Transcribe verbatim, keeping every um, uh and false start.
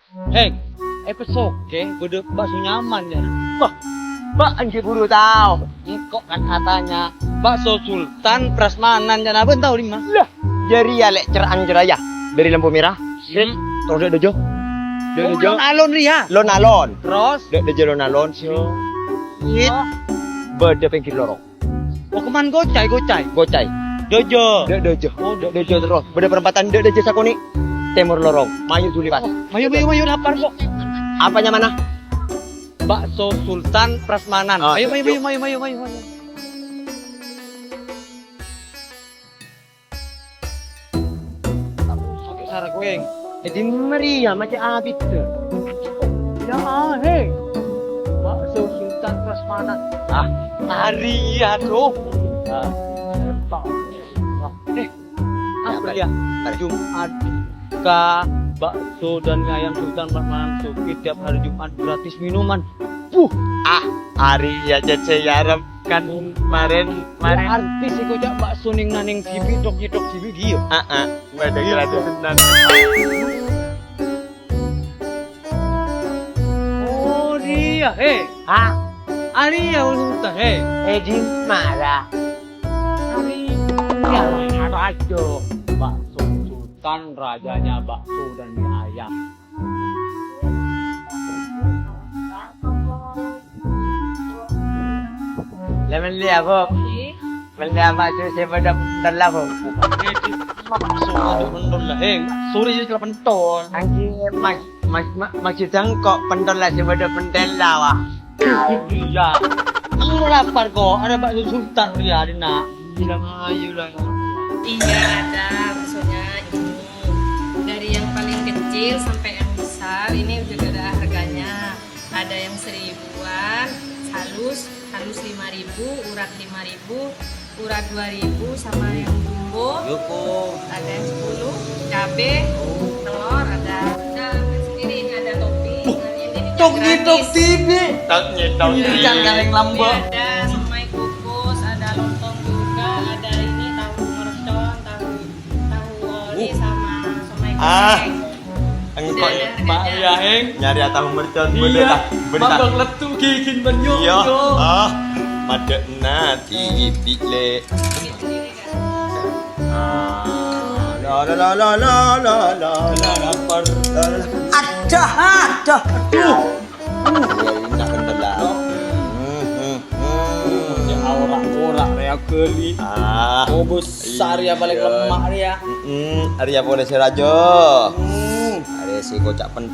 Heng, è Pessoke bâdâ bakso nyaman, jâ. Wah, bâ' angghi buru tao. Engko' kan atanya, bakso Sultan Prasmanan, jâ, bâ'na tao dimma? Lah, jârèya lè' cerra'an jârèya. Dâri lampu mèra, sèt, terros dâ' dâjâ. Dâ' dâjâ. Alon rèya. Lon-alon. Terros? Dâ' dâjâ lon-alon. Yo. It. Bâdâ pèngghir lorong. Oh, kemman gocay, gocay. Gocay. Dâjâ. Dâ' dâjâ. Oh, dâ' dâjâ terros. Bâdâ perempatan dâ' dâjâ sakonè'. Tèmor lorong. Mayu dhuli pas. Oh, mayu, mayu, mayu, lapar kok. Apa nyamana? Bakso Sultan Prasmanan. Ah, mayu, mayu, yuk. Mayu, mayu, mayu, mayu, mayu. Sareng kowe. Jadi meriah macam abit. Ya, ah, hei. Bakso Sultan Prasmanan. Ah, tarian, Bro. Ah, eh, apa ya? Jumat ka bakso dan mie ayam Sultan Prasmanan Suki tiap hari Jumat gratis minuman. Buh, ah, arèya cècè yarem kan maren, maren. Artis iku, Cak, bakso neng-naneng dibi', tok-nyetok dibi' ghi ya. Heeh, bâdâ gratis tenan. Oh, iya, he. Hah? Arèya ulun ta, he. Eh, Jin, marah. Arèya, aduh, aduh. Bakso Sultan, rajanya bakso dan mie ayam. Lah, mellè apa? Mellè apa, Cuk, sè padâ pentol apa? Apa maksudnya pentol lah, Heng? Sorry, sih, kalau pentol. Anjing, mas, mas, ma-, maksudnya kok pentol lah sè padâ pentol lah, wah. Iya. Aku lapar kok, ada bakso Sultan ya, Dina. Bilang ayo lah. Iya, ada baksonya ini. Dari yang paling kecil sampai yang besar, ini juga ada harganya. Ada yang seribuan, halus, halus lima ribu, urat lima ribu, urat dua ribu, sama yang jumbo. Ada yang sepuluh, cabe, telur, ada. Kita sendiri ini ada topping. Nah, ini tok gratis. Tok nyetok dibi'. Tok nyetok dibi'. Ini kan kaleng lambâ'. Ini ada somai kukus, ada lontong juga, ada ini tahu mercon, tahu, tahu oli, sama somai goreng. Ah. Engko' Pak ya, Heng. Nyarè tahu mercon, bâdâ ta? Bâdâ ta? Mabâk lettu' gigin bânnya. Iya. Ah, madâ'na dibi', Lè'. Ah, la, la, la, la. Lapar. Aduh, aduh. Aduh. Iya, ini nak kental lah. Hmm, hmm, hmm. Sè ora-ora rèya ghâli. Ah. Oh, besar ya, paling lemak rèya. Mm-mm, arèya polè sè rajâ. Hmm. Arèya sè kocak pen-,